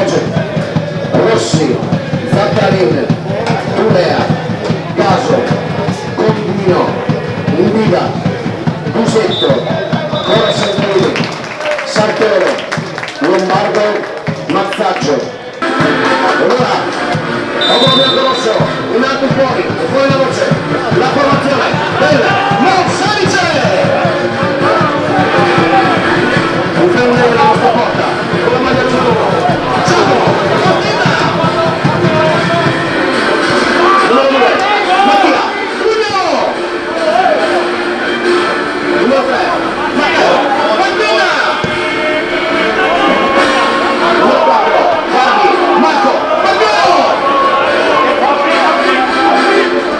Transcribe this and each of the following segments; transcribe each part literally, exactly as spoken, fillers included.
Rossi, Zaccarin, Tulea, Gaso, Contino, Indica, Busetto, Cora Santorini, Sartoro, Lombardo, Mazzaggio. Alora, dopo el bianco rosso, un altro fuori, e fuori la voce, la formazione del Morsanice! Un fermo della nostra porta, con la maglia azzurro. Giacomo, Martina! Numero due, Mattia, Giulio! Numero tre, Matteo, Martina! Numero quattro, Gianni, Marco, Matteo!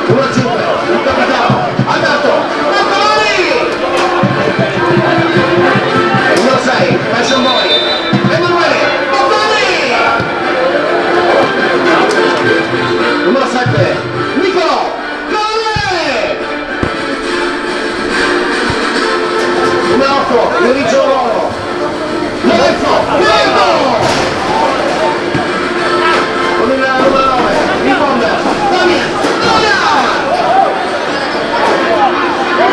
Numero cinque, il capitano, Alberto, Marco Mori! Numero sei, Passion Boy, Emanuele, Bottoni! Numero sette, Nicolò, Cavaliere! Numero otto, Luigi Auroro. Lorenzo, Lorenzo! Con il numero nove, il bomber, Damian, Damian!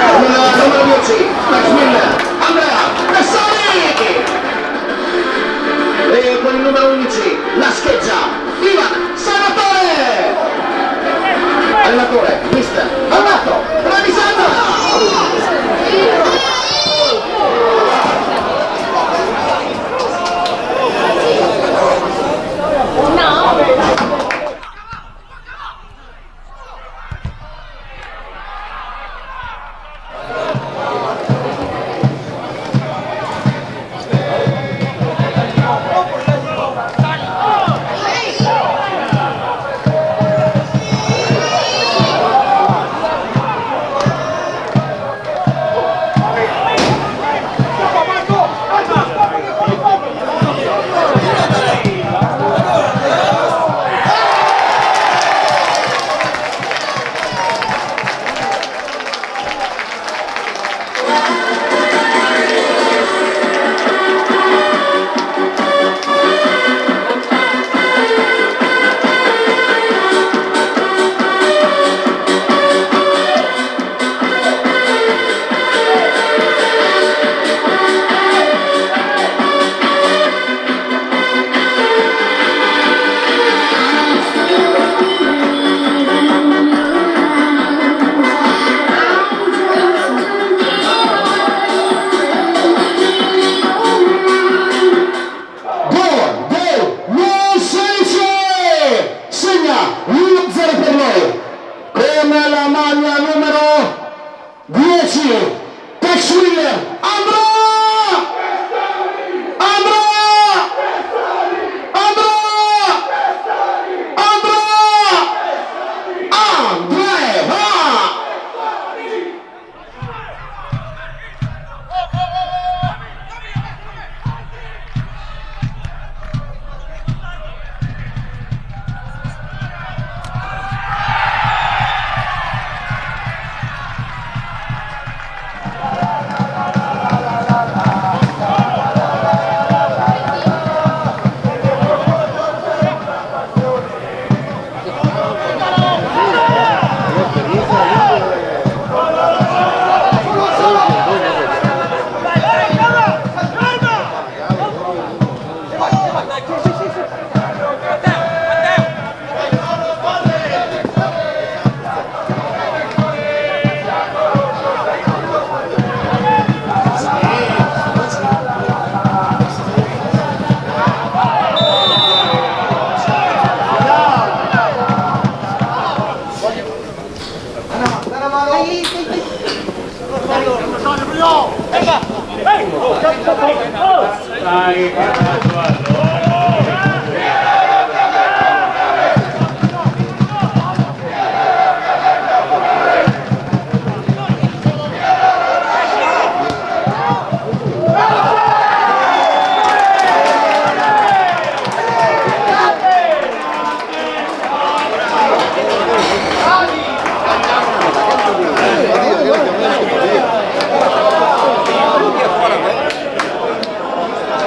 Con il numero dieci, Max Miller, Andrea, Tessani! E con il numero undici, la scheggia, Ivan Salvatore! Allenatore, mister Alberto Travisata! Gol, gol, Morsanice! Segna uno a zero per noi. Con la maglia numero dieci, Tex Willer, Andrea! Andrea! Andrea! Andrea! Andrea!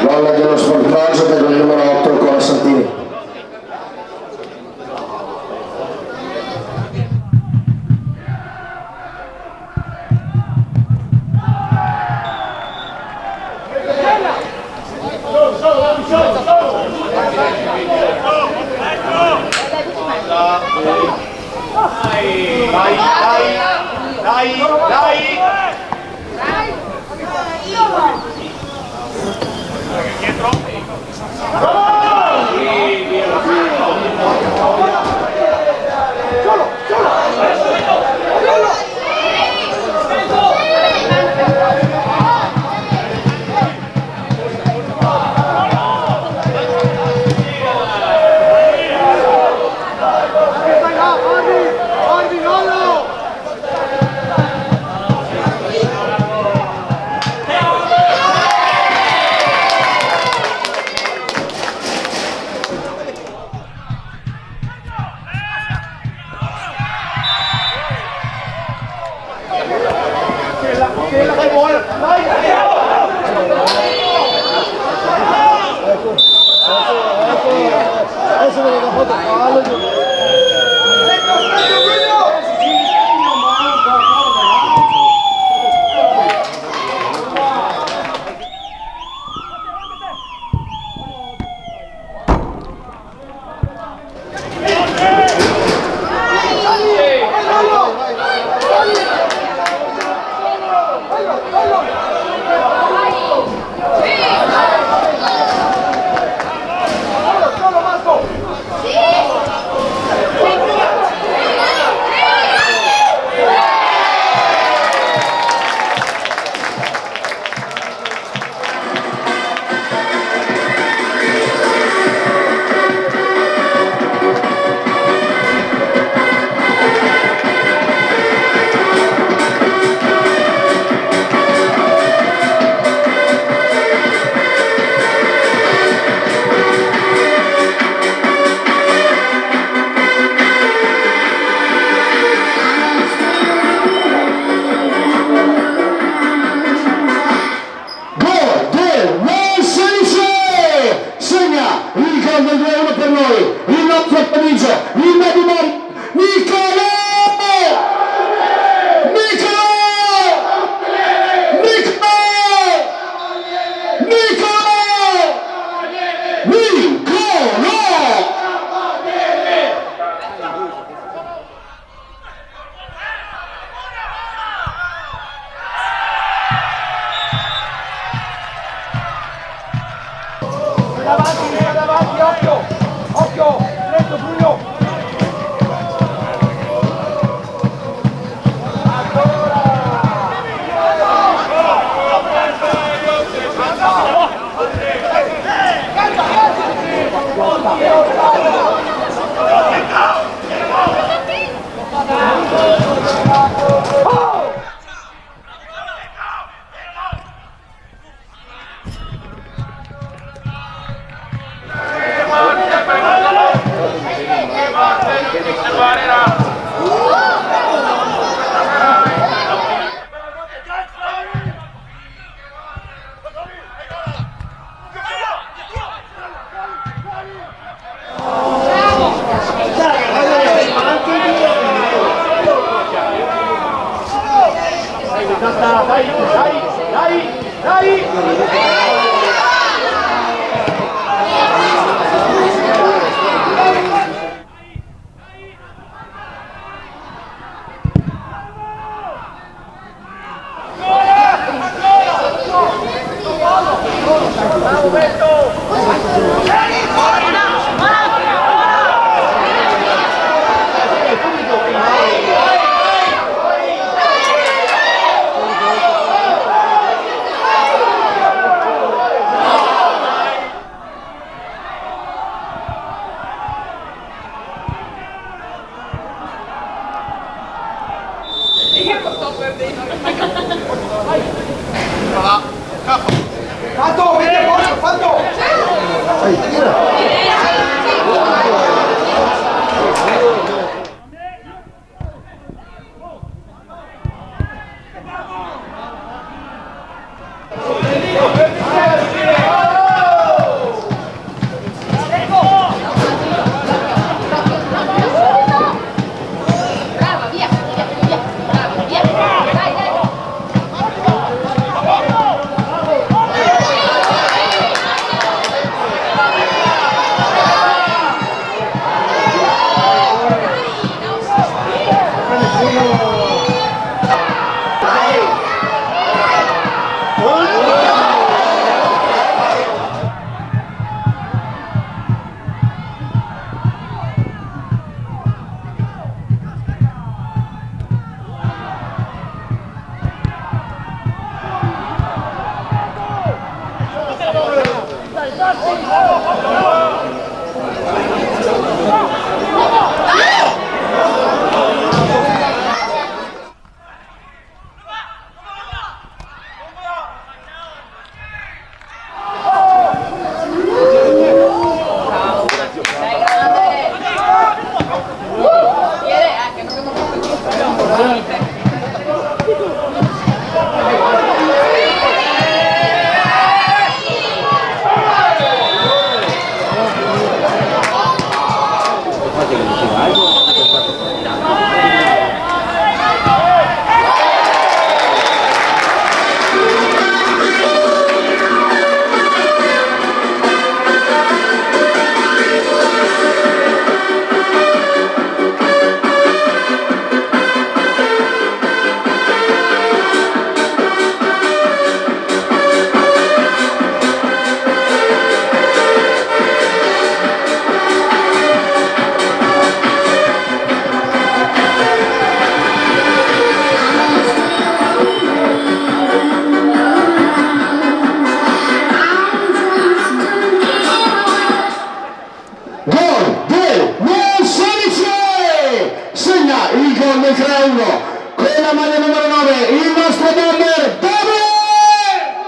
Gol dello Sporting Braga. Gol del Valselice! Segna il gol del due a uno per noi, il nostro pomeriggio, il Mediamar-, Nicolò! Nicolò! Nicolò! Nicolò! Nicolò! Davanti, davanti, occhio! Occhio! Dentro, Bruno! Fatto, vedi, fatto! Gol de Monselice! Segna il gol del tre a uno con la maglia numero nove, il nostro bomber Davide!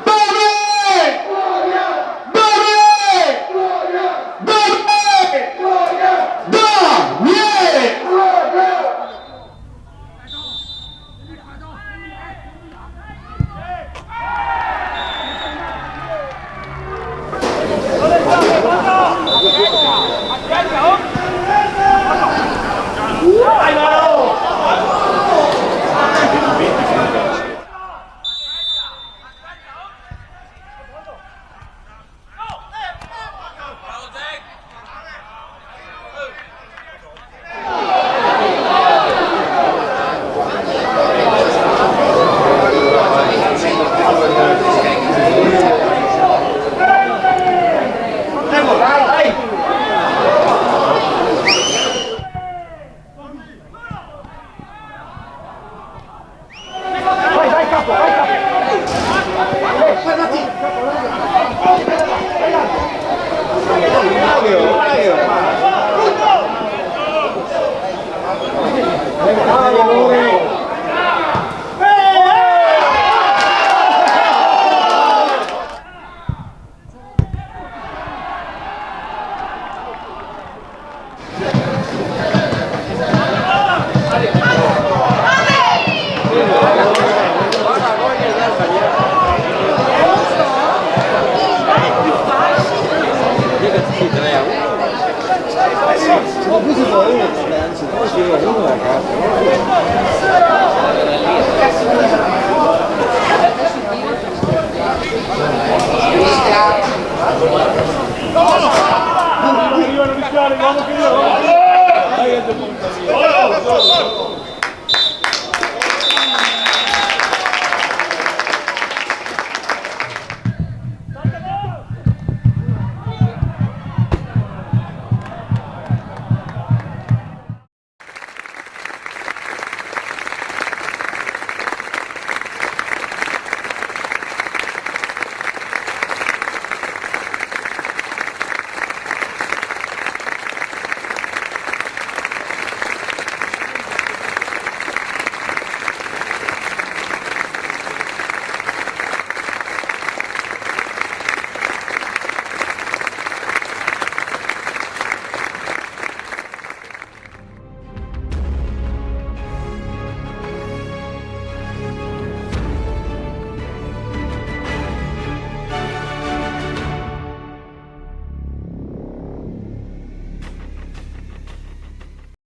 Davide! Davide! Davide! Davide!